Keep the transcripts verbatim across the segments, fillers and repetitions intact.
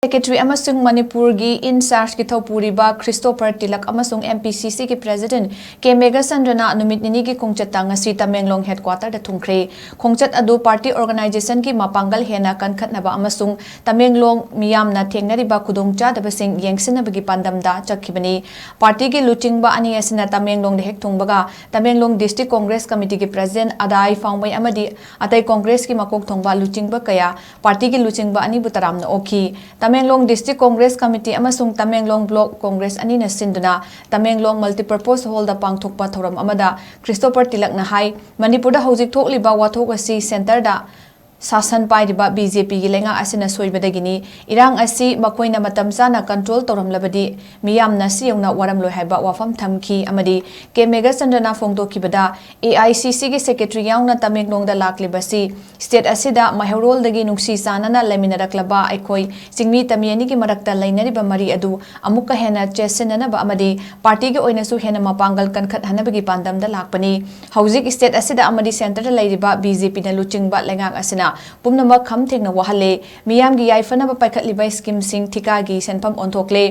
Secretary ꯑꯃꯁꯨꯡ ꯃꯅꯤꯄꯨꯔꯒꯤ ꯏꯟ ꯆꯥꯔꯖꯀꯤ ꯊꯧꯄꯨꯔꯤꯕ Christopher tilak ꯑꯃꯁꯨꯡ ꯑꯦꯝ ꯄꯤ ꯁꯤ ꯁꯤꯒꯤ ꯄ꯭ꯔꯦꯁꯤꯗꯦꯟꯠ ꯀꯦ ꯃꯦꯘꯆꯟꯗ꯭ꯔꯅ ꯅꯨꯃꯤꯠ ꯅꯤꯅꯤꯒꯤ ꯈꯣꯡꯆꯠꯇ ꯉꯁꯤ ꯇꯃꯦꯡꯂꯣꯡ ꯍꯦꯗꯀ꯭ꯋꯥꯇꯔꯗ ꯊꯨꯡꯈ꯭ꯔꯦ꯫ ꯈꯣꯡꯆꯠ ꯑꯗꯨ ꯄꯥꯔꯇꯤ ꯑꯣꯔꯒꯅꯥꯏꯖꯦꯁꯟꯒꯤ ꯃꯄꯥꯡꯒꯜ ꯍꯦꯟꯅ ꯀꯟꯈꯠꯅꯕ ꯑꯃꯁꯨꯡ ꯇꯃꯦꯡꯂꯣꯡ ꯃꯤꯌꯥꯝꯅ ꯊꯦꯡꯅꯔꯤꯕ ꯈꯨꯗꯣꯡꯆꯥꯗꯕꯁꯤꯡ ꯌꯦꯡꯁꯤꯟꯅꯕꯒꯤ ꯄꯥꯟꯗꯝꯗ ꯆꯠꯈꯤꯕꯅꯤ꯫ ꯄꯥꯔꯇꯤꯒꯤ ꯂꯨꯆꯤꯡꯕ ꯑꯅꯤ ꯑꯁꯤꯅ ꯇꯃꯦꯡꯂꯣꯡꯗ ꯍꯦꯛ ꯊꯨꯡꯕꯒ ꯇꯃꯦꯡꯂꯣꯡ ꯗꯤꯁꯇ꯭ꯔꯤꯛ ꯀꯣꯡꯒ꯭ꯔꯦꯁ ꯀꯃꯤꯇꯤꯒꯤ ꯄ꯭ꯔꯦꯁꯤꯗꯦꯟꯠ ꯑꯗꯥꯏ ꯐꯥꯎꯃꯩ ꯑꯃꯗꯤ ꯑꯇꯩ ꯀꯣꯡꯒ꯭ꯔꯦꯁꯀꯤ ꯃꯀꯣꯛ ꯊꯣꯡꯕ ꯂꯨꯆꯤꯡꯕ ꯀꯌꯥ ꯄꯥꯔꯇꯤꯒꯤ ꯂꯨꯆꯤꯡꯕ ꯑꯅꯤꯕꯨ ꯇꯔꯥꯝꯅ ꯑꯣꯛꯈꯤ꯫ ꯇꯃꯦꯡꯂꯣꯡ ꯗꯤꯁꯇ꯭ꯔꯤꯛ ꯀꯣꯡꯒ꯭ꯔꯦꯁ ꯀꯃꯤꯇꯤ ꯑꯃꯁꯨꯡ ꯇꯃꯦꯡꯂꯣꯡ ꯕ꯭ꯂꯣꯛ ꯀꯣꯡꯒ꯭ꯔꯦꯁ ꯑꯅꯤꯅ ꯁꯤꯟꯗꯨꯅ ꯇꯃꯦꯡꯂꯣꯡ ꯃꯜꯇꯤꯄꯔꯄꯣꯁ ꯍꯣꯜꯗ ꯄꯥꯡꯊꯣꯛꯄ ꯊꯧꯔꯝ ꯑꯃꯗ ꯈ꯭ꯔꯤꯁꯇꯣꯐꯔ ꯇꯤꯂꯛꯅ ꯍꯥꯏ, ꯃꯅꯤꯄꯨꯔꯗ ꯍꯧꯖꯤꯛ ꯊꯣꯛꯂꯤꯕ ꯋꯥꯊꯣꯛ ꯑꯁꯤ ꯁꯦꯟꯇꯔꯗ ꯁꯥꯁꯟ ꯄꯥꯏꯔꯤꯕ ꯕꯤ ꯖꯦ ꯄꯤꯒꯤ ꯂꯩꯉꯥꯛ ꯑꯁꯤꯅ ꯁꯣꯏꯕꯗꯒꯤꯅꯤ꯫ ꯏꯔꯥꯡ ꯑꯁꯤ ꯃꯈꯣꯏꯅ ꯃꯇꯝ ꯆꯥꯅ ꯀꯟꯇ꯭ꯔꯣꯜ ꯇꯧꯔꯝꯂꯕꯗꯤ ꯃꯤꯌꯥꯝꯅ ꯁꯤ ꯌꯧꯅ ꯋꯥꯔꯝꯂꯣꯏ ꯍꯥꯏꯕ ꯋꯥꯐꯝ ꯊꯝꯈꯤ ꯑꯃꯗꯤ ꯀꯦ ꯃꯦꯘꯆꯟꯗ꯭ꯔꯅ ꯐꯣꯡꯗꯣꯛꯈꯤꯕꯗ ꯑꯦ ꯑꯥꯏ ꯁꯤ ꯁꯤꯒꯤ ꯁꯦꯀ꯭ꯔꯦꯇꯔꯤ ꯌꯥꯎꯅ ꯇꯃꯦꯡꯂꯣꯡꯗ ꯂꯥꯛꯂꯤꯕꯁꯤ ꯁ꯭ꯇꯦꯠ ꯑꯁꯤꯗ ꯃꯩꯍꯧꯔꯣꯜꯗꯒꯤ ꯅꯨꯡꯁꯤ ꯆꯥꯟꯅꯅ ꯂꯩꯃꯤꯟꯅꯔꯛꯂꯕ ꯑꯩꯈꯣꯏ ꯆꯤꯡꯃꯤ ꯇꯝꯃꯤ ꯑꯅꯤꯒꯤ ꯃꯔꯛꯇ ꯂꯩꯅꯔꯤꯕ ꯃꯔꯤ ꯑꯗꯨ ꯑꯃꯨꯛꯀ ꯍꯦꯟꯅ ꯆꯦꯠꯁꯤꯟꯅꯅꯕ ꯑꯃꯗꯤ ꯄꯥꯔꯇꯤꯒꯤ ꯑꯣꯏꯅꯁꯨ ꯍꯦꯟꯅ ꯃꯄꯥꯡꯒꯜ ꯀꯟꯈꯠꯍꯟꯅꯕꯒꯤ ꯄꯥꯟꯗꯝꯗ ꯂꯥꯛꯄꯅꯤ꯫ ꯍꯧꯖꯤꯛ ꯁ꯭ꯇꯦꯠ ꯑꯁꯤꯗ ꯑꯃꯗꯤ ꯁꯦꯟꯇꯔꯗ ꯂꯩꯔꯤꯕ ꯕꯤ ꯖꯦ ꯄꯤꯅ ꯂꯨꯆꯤꯡꯕ ꯂꯩꯉꯥꯛ ꯑꯁꯤꯅ ꯄꯨꯝꯅꯃꯛ ꯈꯝ ꯊꯦꯡꯅ ꯋꯥꯍꯜꯂꯦ꯫ ꯃꯤꯌꯥꯝꯒꯤ ꯌꯥꯏꯐꯅꯕ ꯄꯥꯏꯈꯠꯂꯤꯕ ꯁ꯭ꯀꯤꯝꯁꯤꯡ ꯊꯤꯀꯥꯒꯤ ꯁꯦꯟꯐꯝ ꯑꯣꯟꯊꯣꯛꯂꯦ꯫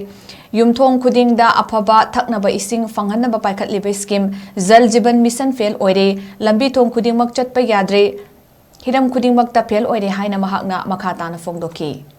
ꯌꯨꯝꯊꯣꯡ ꯈꯨꯗꯤꯡꯗ ꯑꯐꯕ ꯊꯛꯅꯕ ꯏꯁꯤꯡ ꯐꯪꯍꯟꯅꯕ ꯄꯥꯏꯈꯠꯂꯤꯕ ꯁ꯭ꯀꯤꯝ ꯖꯜ ꯖꯤꯕꯟ ꯃꯤꯁꯟ ꯐꯦꯜ ꯑꯣꯏꯔꯦ꯫ ꯂꯝꯕꯤ ꯊꯣꯡ ꯈꯨꯗꯤꯡꯃꯛ ꯆꯠꯄ ꯌꯥꯗ꯭ꯔꯦ꯫ ꯍꯤꯔꯝ ꯈꯨꯗꯤꯡꯃꯛꯇ ꯐꯦꯜ ꯑꯣꯏꯔꯦ ꯍꯥꯏꯅ ꯃꯍꯥꯛꯅ ꯃꯈꯥ ꯇꯥꯅ ꯐꯣꯡꯗꯣꯛꯈꯤ꯫